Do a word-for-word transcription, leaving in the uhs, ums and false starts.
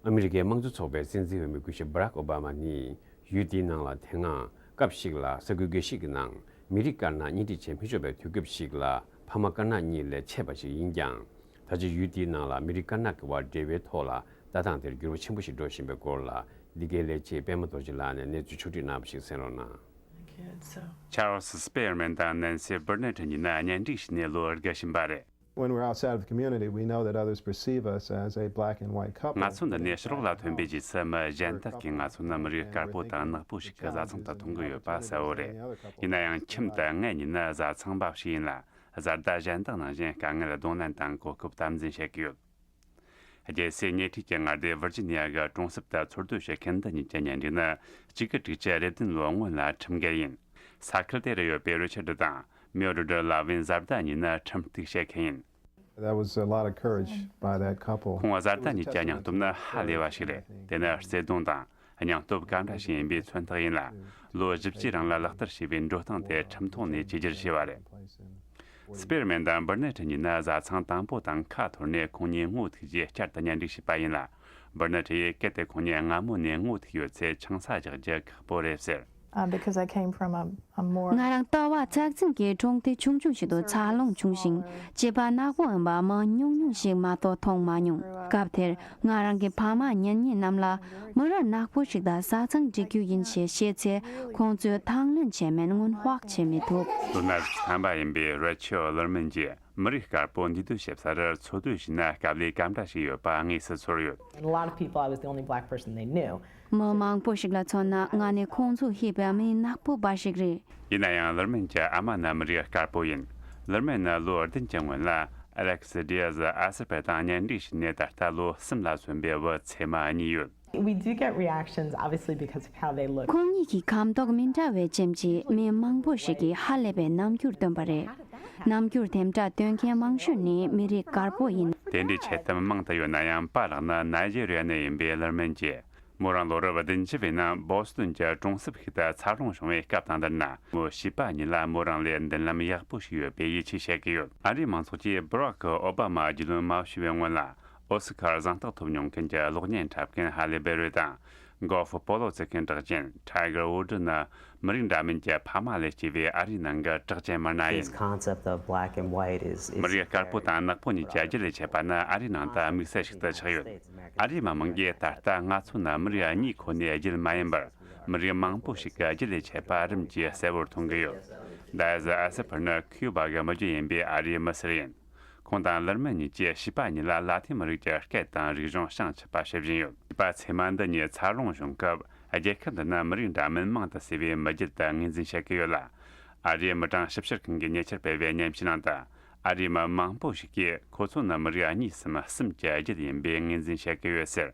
ཨ་མི་རི་ཀའི་དམངས་གཙོ་ཚོགས་པའི་སྲིད་འཛིན་འོས་མི་སྐུ་ཞབས་Barack Obama་ནི་ཡུལ་དེའི་ནང་ལ་དེ་སྔ་སྐབས་ཤིག་ལ་ས་ཁུལ་འགའ་ཞིག་གི་ནང་མི་རིགས་དཀར་ནག་གཉིས་སྒྲིག་བྱེད་མི་ཆོག་པའི་དུས་སྐབས་ཤིག་ལ་ཕ་མ་དཀར་ནག་གཉིས་ལས་ཆད་པ་ཞིག་ཡིན་ཀྱང་། ད་ཆ་ཡུལ་དེའི་ནང་ལ་མི་རིགས་དཀར་ནག་གི་བར་འབྲེལ་བའི་ཐོག་ལ་ལྟ་སྟངས་དེར་འགྱུར་བ་ཆེན་པོ་ཞིག་འགྲོ་བཞིན་པའི་སྐོར་ལ་འདི་གའི་ལས་བྱེད་པད་མ་རྡོ་རྗེ་ལགས་ནས་གནས་ཚུལ་ཕྱོགས་བསྒྲིགས་གནང་བ་ཞིག་གསན་རོགས་གནང་། Charles Spearman་དང་Nancy Burnett་གཉིས་ནི་གཉེན་སྒྲིག་བྱས་ནས་ལོ་འགའ་ཕྱིན་པ་རེད། When we're outside of the community, we know that others perceive us as a black and white couple. ང་ཚོ་འདི་ནས་ཕྱི་ལོགས་ལ་ཐོན་པའི་རྗེས་སུ་མི་གཞན་དག་གིས་ང་ཚོ་ནི་མི་རིགས་དཀར་པོ་དང་ནག་པོ་ཞིག་གི་བཟའ་ཚང་དུ་མཐོང་གི་ཡོད་པ་གསལ་བོ་རེད། ཡིན་ན་ཡང་ཁྱིམ་དུ་ངེད་གཉིས་ནི་བཟའ་ཚང་འབའ་ཞིག་ཡིན་ལ། བཟའ་ཟླ་གཞན་དག་ནང་བཞིན་དཀའ་ངལ་གདོང་ལེན་དང་གོ་སྐབས་དམ་འཛིན་བྱེད་ཀྱི་ཡོད། རྒྱལ་སའི་ཉེ་འཁྲིས་ཀྱི་མངའ་སྡེ་ཝིར་ཇི་ནི་ཡ་གི་གྲོང་གསེབ་ཏུ་འཚོ་སྡོད་བྱེད་མཁན་འདི་གཉིས་ཀྱི་གཉེན་སྒྲིག་ནི་གཅིག་དགུ་དྲུག་ཅུ་རེ་བདུན་ལོའི་སྔོན་ལ་ཁྲིམས་འགལ་ཡིན། ས་ཁུལ་དེ་རུ་ཡོད་པའི་རི་ཆར་ཌི་དང་མེའོ་ཌི་ལ་ཝིན་བཟའ་ཟླ་གཉིས་ནི་ཁྲིམས་གཏུག་བྱེད་མཁན་ཡིན། That was a lot of courage by that couple. ཁོང་བཟའ་ཟླ་གཉིས་ཀྱི་སྙིང་སྟོབས་ནི་ཧ་ལས་པ་ཞིག་རེད། དེ་ནི་བརྩེ་དུང་དང་སྙིང་སྟོབས་ག་འདྲ་ཞིག་ཡིན་པའི་མཚོན་རྟགས་ཡིན་ལ། ལོ་བཞི་བཅུའི་རིང་ལ་ལག་བསྟར་བྱས་པའི་འགྲོ་སྟངས་དེ་ཁྲིམས་ཐོག་ནས་བཅོས་བསྒྱུར་བྱས་པ་རེད། སི་པེར་མན་དང་བར་ནེ་ཊི་གཉིས་ནི་བཟའ་ཚང་དང་པོ་དང་ཁ་འཐོར་ནས་ཁོང་གཉིས་ངོ་ཐུག་རྗེས་བསྐྱར་དུ་གཉེན་སྒྲིག་བྱས་པ་ཡིན་ལ། བར་ནེ་ཊི་ཡིས་གལ་ཏེ་ཁོང་གཉིས་སྔ་མོ་ནས་ངོ་ཐུག་ཡོད་ཚེ་ཆང་ས་རྒྱག་རྒྱུ་ཁག་པོ་རེད་ཟེར། Uh, because I came from a, a more ང་རང་ལྟ་བ་ཚགས་ཚུད་ཀྱི་གྲོང་སྡེ་ཆུང་ཆུང་ཞིག་ཏུ་འཚར་ལོངས་བྱུང་ཞིང་། བྱིས་པ་ནག་པོ་ཡིན་པ་མི་ཉུང་ཉུང་ཞིག་མ་གཏོགས་མཐོང་མ་མྱོང་། སྐབས་དེར་ང་རང་གི་ཕ་མ་གཉེན་ཉེ་རྣམས་ལ་མི་རབས་ནག་པོ་ཞིག་དང་བཟའ་ཚང་སྒྲིག་རྒྱུ་ཡིན་ཞེས་བཤད་ཚེ། ཁོང་ཚོས་དང་ལེན་བྱས་མིན་སྔོན་དཔག་བྱེད་མི་ཐུབ། ལོ་ན་བཅུ་ཐམ་པ་ཡིན་པའི་རེ་ཆེལ་ལར་མན་གྱིས་མི་རིགས་དཀར་པོ་འདུས་སྡོད་བྱེད་སར་འཚོ་སྡོད་བྱས་ན་དཀའ་ལས་ག་འདྲ་ཞིག་ཡོད་པ་དངོས་སུ་ཚོར་ཡོད། And a lot of people, I was the only black person they knew. མི་མང་པོ་ཞིག་ལ་མཚོན་ན་ང་ནི་ཁོང་ཚོས་ཤེས་པའི་མི་ནག་པོ་འབའ་ཞིག་རེད། ཡིན་ན་ཡང་ལར་མན་གྱི་ཨ་མ་ནི་མི་རིགས་དཀར་པོ་ཡིན། ལར་མན་ནི་ལོ་བདུན་གྱི་སྔོན་ལ་ཨ་ལེག་སི་ཌི་ཡ་ཟི་ཨ་སི་ཕེ་དང་གཉེན་སྒྲིག་བྱས་ནས་ད་ལྟ་ལོ་གསུམ་ལ་སོན་པའི་བུ་ཚེ་མ་གཉིས་ཡོད། We do get reactions, obviously, because of how they look. ཁོང་གཉིས་ཀྱི་ཁམས་ཐོག་མི་འདྲ་བའི་རྐྱེན་གྱིས་མི་མང་པོ་ཞིག་གིས་ཧ་ལས་པའི་རྣམ་འགྱུར་སྟོན་པ་རེད། རྣམ་འགྱུར་དེ་འདྲ་སྟོན་མཁན་མང་ཤོས་ནི་མི་རིགས་དཀར་པོ་ཡིན། དེ་འདྲའི་འཆལ་གཏམ་མང་དུ་ཡོད་ན་ཡང་། པཱ་ལགས་ནི་ནཱི་ཇེ་རི་ཡ་ནས་ཡིན་པའི་ལར་མན་གྱིས། མོ་རང་ལོ་རབས་བདུན་ཅུ་པའི་ནང་བོ་སི་ཏོན་གྱི་གྲོང་གསེབ་ཞིག་ཏུ་འཚར་ལོངས་བྱུང་བའི་སྐབས་དང་བསྡུར་ན། མོའི་བྱིས་པ་གཉིས་ལ་མོ་རང་ལས་མདུན་ལམ་ཡག་པོ་ཞིག་ཡོད་པའི་ཡིད་ཆེས་བྱེད་ཀྱི་ཡོད། ཨ་རིའི་མང་ཚོགས་ཀྱིས་བྷ་རག་ཨོ་བྷ་མ་རྒྱུས་ལོན་མ་བྱས་པའི་སྔོན་ལ། ཨོ་སི་ཁར་གཟེངས་རྟགས་ཐོབ་མྱོང་མཁན་གྱི་གློག་བརྙན་འཁྲབ་མཁན་ཧ་ལེ་བེ་རི་དང་། གོལ་ཧྥི་པོ་ལོ་རྩེད་མཁན་གྲགས་ཅན་ཊའི་གར་ཝུ་ཌི་ནི་མི་རིགས་འདྲ་མིན་གྱི་ཕ་མ་ལས་སྐྱེས་པའི་ཨ་རིའི་ནང་གི་གྲགས་ཅན་མི་སྣ་ཡིན། This concept of black and white is, is མི་རིགས་དཀར་པོ་དང་ནག་པོ་གཉིས་ཀྱི་རྒྱུད་ལས་མཆེད་པ་ནི་ཨ་རིའི་ནང་དུ་དམིགས་བསལ་ཞིག་ཏུ་ཆགས་ཡོད། ཨ་རིའི་མི་མང་གིས་ད་ལྟ་ང་ཚོ་ནི་མི་རིགས་གཉིས་ཁོ་ནའི་རྒྱུད་མ་ཡིན་པར། མི་རིགས་མང་པོ་ཞིག་གི་རྒྱུད་ལས་མཆེད་པ་རིམ་གྱིས་གསལ་བོར་མཐོང་གི་ཡོད། ཌ་ཡ་ཟི་ཨ་སི་ཕར་ནི་ཁུའུ་བ་གི་མི་རྒྱུད་ཡིན་པའི་ཨ་རིའི་མི་སེར་ཡིན། ཁོང་དང་ལར་མན་གཉིས་ཀྱི་བྱིས་པ་གཉིས་ལ་ལ་ཏིན་མི་རིགས་ཀྱི་སྐད་དང་རིག་གཞུང་བྱང་ཆུབ་པ་བྱེད་བཞིན་ཡོད། བྱིས་པ་ཚེ་མ་འདི་གཉིས་འཚར་ལོངས་བྱུང་སྐབས། རྒྱལ་ཁབ་འདི་ནི་མི་རིགས་འདྲ་མིན་མང་དུ་གསོས་པའི་མི་རྒྱུད་དུ་ངོས་འཛིན་བྱེད་ཀྱི་ཡོད་ལ། ཨ་རིའི་མི་གྲངས་ཞིབ་བཤེར་ཁང་གིས་ཉེ་ཆར་སྤེལ་བའི་སྙན་ཞུའི་ནང་དུ། ཨ་རིའི་མི་མང་པོ་ཞིག་གིས་ཁོ་ཚོ་ནི་མི་རིགས་གཉིས་སམ་གསུམ་གྱི་རྒྱུད་ཡིན་པའི་ངོས་འཛིན་བྱེད་ཀྱི་ཡོད་ཟེར།